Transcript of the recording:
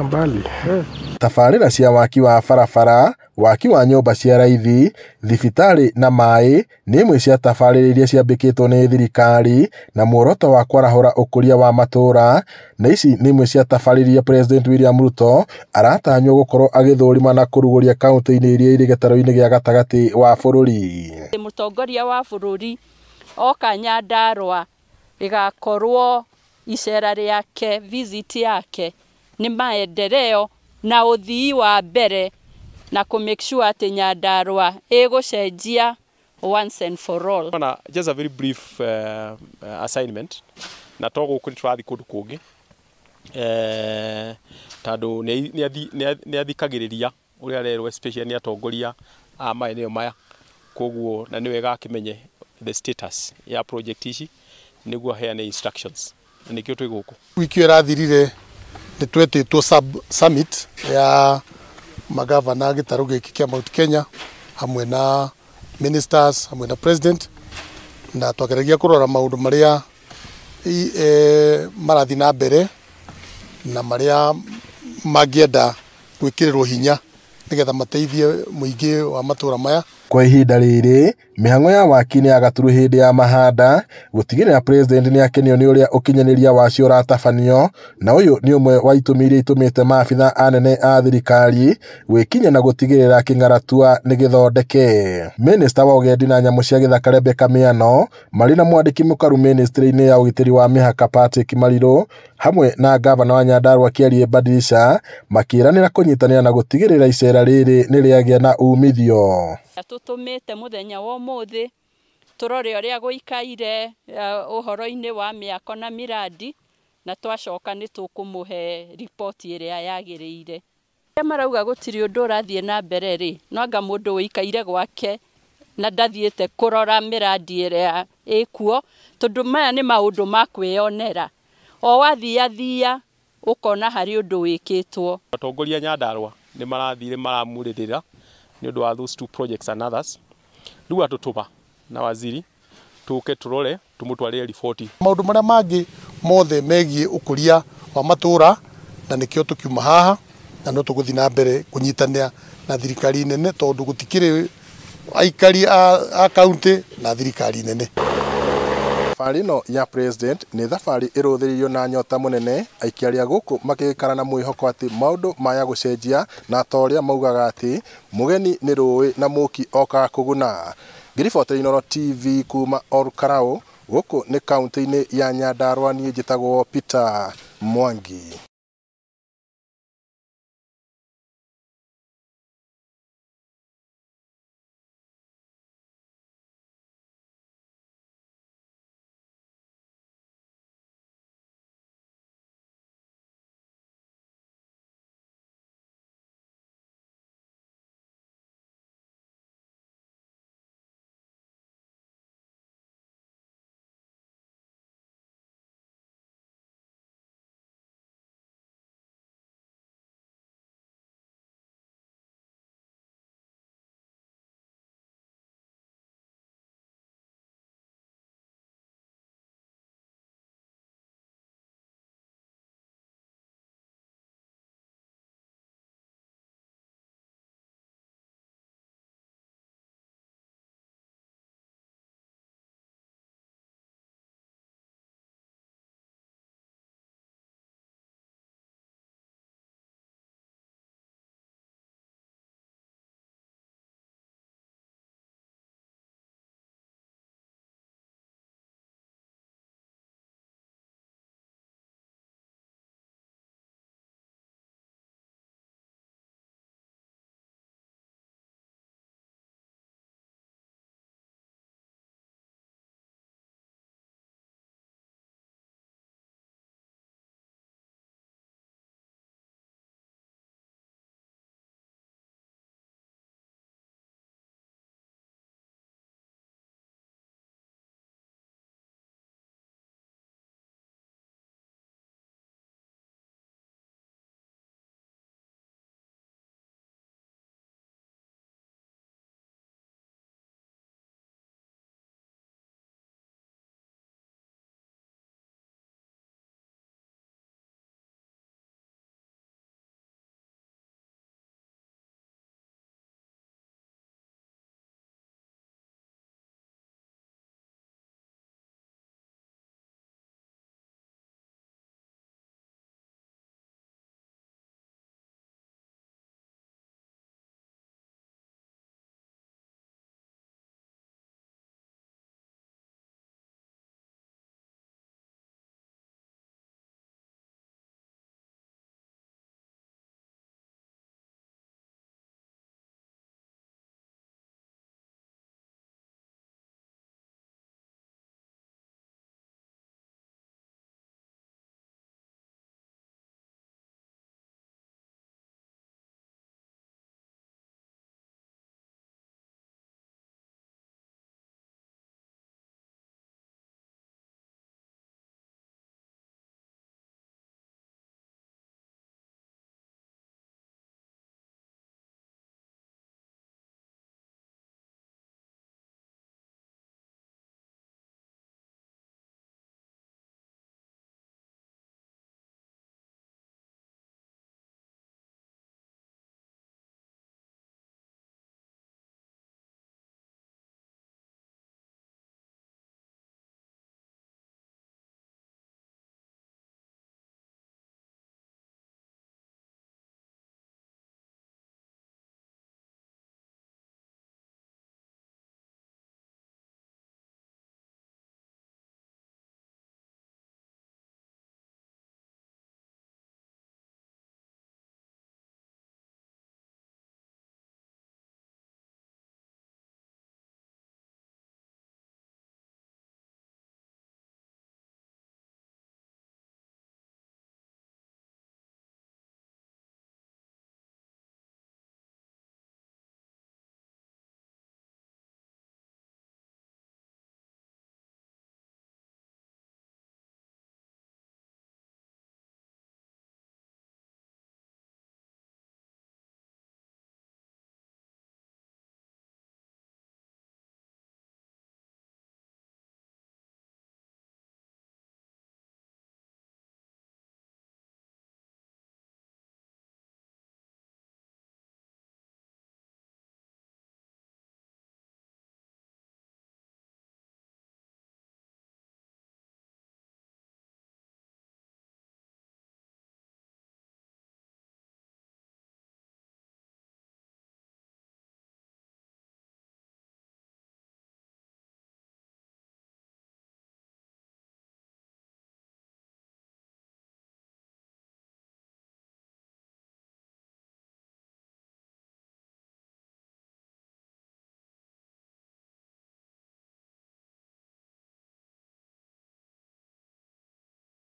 Mbali. Tabarĩra cia waki wa barabara, waki wa nyũmba cia raithi, thibitarĩ na maĩ nĩ imwe cia tabarĩra iria ciambĩkĩtwo nĩ thirikari na muoroto wa kwarahũra ũkũria wa matũũra, na ici nĩ imwe cia tabarĩra iria President William Ruto aratanywo gũkorwo agĩthũrima na kũrugũria kaunti-inĩ iria irĩ gĩtarũ-inĩ gĩa gatagatĩ wa bũrũri. Mũtongoria wa bũrũri oka Nyandarua rĩgakorwo icera rĩake, visit yake nĩ maendeleo na ũthii wa mbere na kũ make sure atĩ Nyandarua ĩgũcenjia once and for all. Ona just a very brief assignment na to gũkũ nĩ tũrathiĩ kũndũ kũngĩ tondũ nĩ athikagĩrĩria ũrĩa arerwo, especially nĩ atongoria a maeneo maya, koguo na nĩ wega akĩmenye the status ya project ici nĩguo aheane instructions, na nĩkĩo twĩ gũkũ. Wiki ĩyo ĩrathirire nĩ twetĩtwo sub summit ya magavana gĩtarũ gĩkĩ kĩa Mount Kenya hamwe na ministers hamwe na president, na twageragia kũrora maũndũ marĩa marathiĩ na mbere na marĩa mangĩenda gwĩkĩrĩrwo hinya nĩgetha mateithie mũingĩ wa matũũra maya. Kwa ihinda rĩrĩ, mĩhang'o ya waki nĩ ya gaturu hĩndĩ ya mahanda gũtigĩrĩra president nĩ akenio nĩ ũrĩa ũkinyanĩria wacio ũratabanio, na ũyũ nĩ ũmwe wa itũmi iria itũmĩte maabitha anene a thirikari gwĩkinya na gũtigĩrĩra kĩng'aratua nĩ gĩthondeke. Minista wa ũgendi na nyamũ cia gĩthaka Rebecca Miano marĩ na mwandĩki mũkaru ministry-inĩ ya ũgitĩri wa mĩhaka Patrick Mariru hamwe na gavana wa Nyandarua Kĩarie Badilisha makĩĩranĩra kũnyitanĩra na gũtigĩrĩra icera rĩrĩ nĩ rĩagĩa na umithio. Tũtũmĩte mũthenya wa ũmũthĩ tũrore ũrĩa gũikaire ũhoro-inĩ wa mĩako na miradi, na twacoka nĩ tũkũmũhe riboti ĩrĩa yagĩrĩire. Arĩa marauga gũtirĩ ũndũ ũrathiĩ na mbere rĩ, no anga mũndũ ũikaire gwake na ndathiĩte kũrora mĩradi ĩrĩa ĩkuo, tondũ maya nĩ maũndũ ma kwĩyonera. O wathiathia ũkona harĩ ũndũ wĩkĩtwo. Atongoria Nyandarua nĩ marathire maramurĩrĩra nĩ ũndũ wa those two projects and others. Rĩu atũtũma na waziri tũke tũrore tũmũtwarĩre riboti. Maũndũ marĩa mangĩ mothe megiĩ ũkũria wa matũũra, na nĩkĩo tũkiuma haha na no tũgũthiĩ na mbere kũnyitanĩra na thirikari nene tondũ gũtikĩrĩ aikari a kaunti na thirikari nene. Thabarĩ ĩno ya president nĩ thabarĩ ĩrũthĩrĩirio na nyota mũnene, aikari a gũkũ makĩikara na mwĩhoko atĩ maũndũ maya gũcenjia, na ta ũrĩa maugaga atĩ mũgeni nĩ rũĩ na mũki okaga kũguna. Ngĩribotera Inooro TV kuma Olkalau, gũkũ nĩ kaunti-inĩ ya Nyandarua, niĩ njĩtagwo Peter Mwangi.